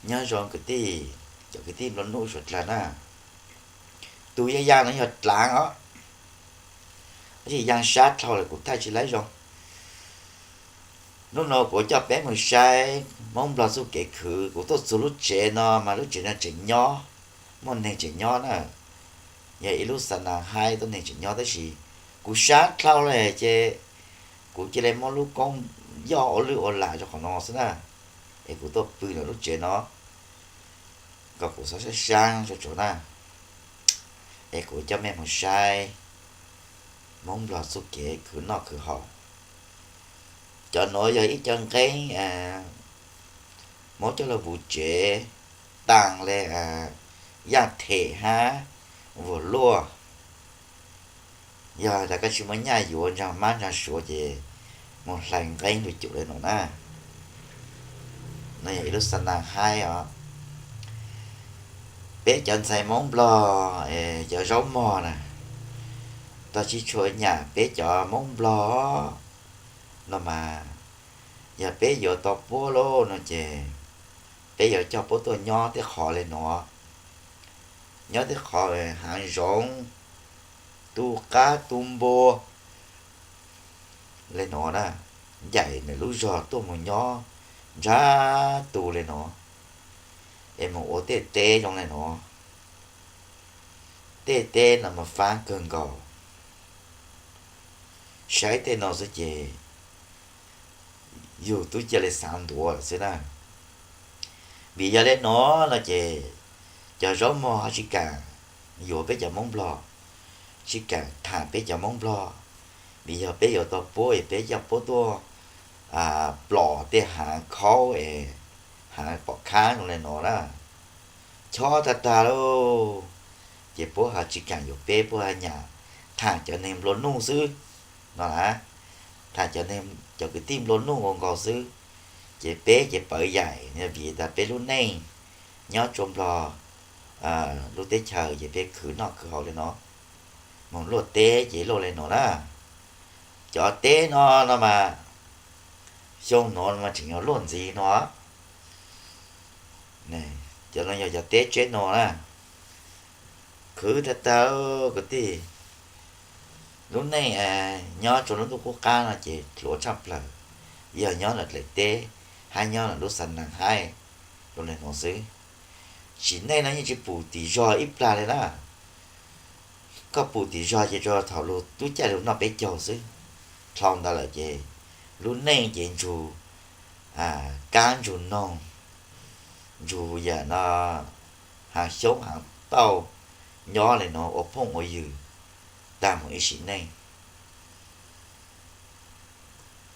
Nyob zoo kwv tij, cov kwv tij nplua nuj suav dlawg na. Tus yaj yaj no yog dlaav os, tab sis yaj sab dlhau lawm kuv thaij tsis laib zoo. Hnub no kuv coj peb mus saib Hmoob Nplog txuj kev khwv. Kuv tuaj txug lub tsev no mas lub tsev no tseem nyob, muaj neeg tseem nyob na. Yog ib lub xa nas haib tuab neeg tseem nyob tab sis kuv sab dlhau lawm ces kuv cia li muab lub koob yoj ua lwj ua lam rau qhov no xwb na. Es kuv tuaj pw lawm lub tsev no kom kuv xov saib saab rau tsuav na. Es kuv coj mej mus saib Hmoob Nplog txuj kev khwv noj khwv haus. Cov nuav yog ib co nqeeb muab coj lug vuv tsev, taag le yaj them hab vuas luaj. Yog tas koj tsis muaj nyaj yuav nraag mab nraag suav ces mus hlais nqeeb lug cum le nuav na. No yog ib lub xa nas haib os. Peb cov ntxhais Moob Nplog, cov zaub mog na, tog tsis tshua nyam peb cov Moob Nplog no mas, yog peb yuav tau puab lauj no ces peb yuav coj puab tuaj nyob tej qhov le nuav, nyob tej qhov haav zoov, tu qab tu npua le nuav na, ncaim ntawm lub zog tuaj mus nyob nrag tus le nuav, es mus ua tej teb zoo le nuav. Tej teb no mas faab kawg nkaus, saib tej no xwb ces yug tub ca le xaav ntuav lawm xwb na. Vim yog le nuav no ces cov zaub mog ho tsis kaam yuav peb cov Moob Nplog, tsis kaam tham peb cov Moob Nplog, vim yog peb yuav tau puab es peb coj puab tuaj plom tej haav khaub es haav pom khab zoo le nuav na, chob tag tag lauj. Ces puab ho tsis kaam yuav peb, puab ho nyam tham cov neeg nplua nuj xwb no na, tham cov kwv tij nplua nuj nkaus nkaus xwb. Ces peb ces pawv yaim vim tas peb lub neej nyob tsua Nplog lub teb chaws ces peb khwv noj khwv haus le nuav, moog luaj teb ces luaj le nuav na. Cov teb no no mas xyoo nuav mas tseem yog luaj ntxiv no. Cov no yog cov teb tseeb no na. Khwv tag tag kwv tij, lub neej nyob tsua lub ntuj qub qab no ces hluav tshaj plawg, yog nyob lawm dlaim teb hab nyob lawm lub xa naas haib zoo le nuav xwb. Tsim neej no yeej tsis pum tim zog ib plag le na. Koj pum tim zog ces tsuas thaum lug tub caij lug noj peb caug xwb. Dlhau ntawd lawm ces lub neej ces ntsug kab ntsug noog, ntsug yam no haav xyoob haav tauj nyob le nuav ua phooj ua ywg tag mus ib sim neej.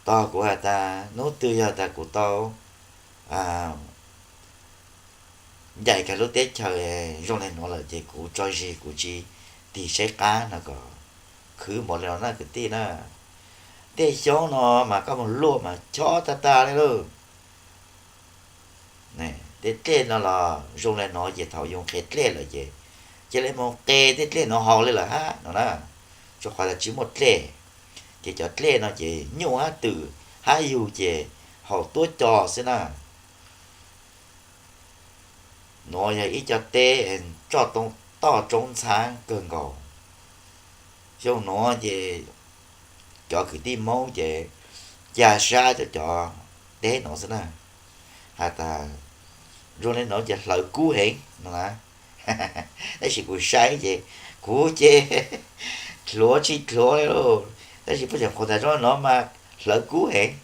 Tog kuv has tas hnub twg yog tas kuv tau ncaim kag lub teb chaws zoo le nuav lawm ces kuv tso zig kuv tsis tig saib qab no kom khwv npaum le no na kwv tij na. Tej xyoob no mas koj moog luaj mas chob tag tag le lauj. Tej dlej no los zoo le nuav ces thaum yug nqhis dlej lawm ces cia li moog qe tej dlej nuav haus le lawm hab no na. Rua qhov tas tsis muaj dlej, ces cov dlej no ces nyuj hab twm hab yug ces haus tuab co xwb na. Nuav yog ib co teb tsoj toj roob ntxhab kawg nkaus. Xyoo nuav ces cov kwv tij Moob ces ca sab cov cov teb nuav xwb na. Has tas zoo le nuav ces hlawv kub heev no na. Tab sis kuv saib ces kuv ces dluav tsis dluav le lauj, tab sis puab tseem qhuas tas zoo le nuav mas hlawv kub heev,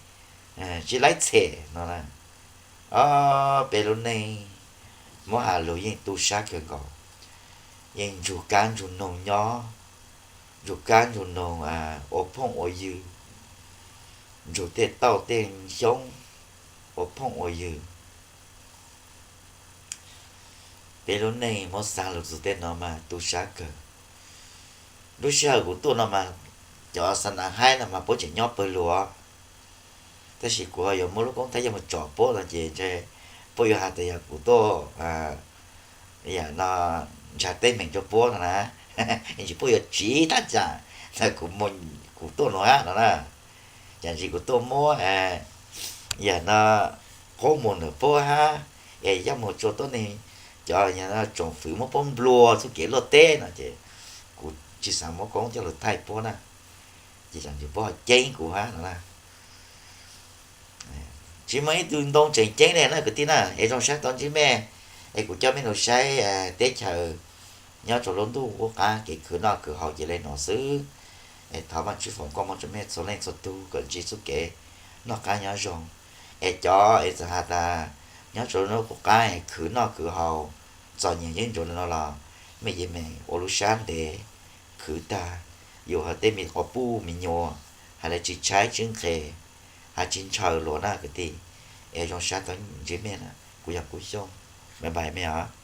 tsis laib txhem no na. Ob peb lub neej muab has lug yeej tu sab kawg nkaus, yeej ntsug kab ntsug noog nyob, ntsug kab ntsug noog ua phooj ua ywg, ntsug tej tauj tej xyoob ua phooj ua ywg. Peb lub neej muab xaa lug txug tej no mas tu sab kawg. Lub sij hawm kuv tuaj no mas cov xa nas haib no mas puab tseem nyob pawg lug, tab sis kuv yuav muab lub koob thaaj yaj mus tsom puab no ces ntshe puab yuav has tas yog kuv tuaj yam no ntshav teeb meem rua puab no na. Ntsis puab yuav tsiv thaj tsam tas kuv tuaj nuav hab no na. Cas ntsis kuv tuaj muab yam no qub mus ntawm puab hab, es yaj mus tsuas tuab neeg cov tsoom fwv muab puab nplua txuj kev luaj teb no ces kuv tsis xav muab koob coj lug thaij puab na, ces tsoom niam puab ho ceeb kuv hab no na. Tsis muaj ib tug ntoo tseem ceeb le na kwv tij na, es zoo sab tau ntsib mej, es kuv coj mej lug saib teb chaws nyob rua lub ntuj qub qab kev khwv noj khwv haus ces le nuav xwb. Es thov Vaajtswv foom koob moov rua mej txhua leej txhua tug kom ntsib txuj kev noj qab nyob zoo. Es cov es txawm has tas nyob rua lub ntuj qub qab khwv noj khwv haus txom nyem yeeb ncuab le nuav los mej yeej meem ua lub sab ntev khwv tag, yus hab tej me quas puj me nyuam has le tsis tshaib tsis nqhes, has tsis ntshaw luas na kwv tij. Es zoo sab tau ntsib mej na, kuv yog Kub Xyooj, bye bye mej os.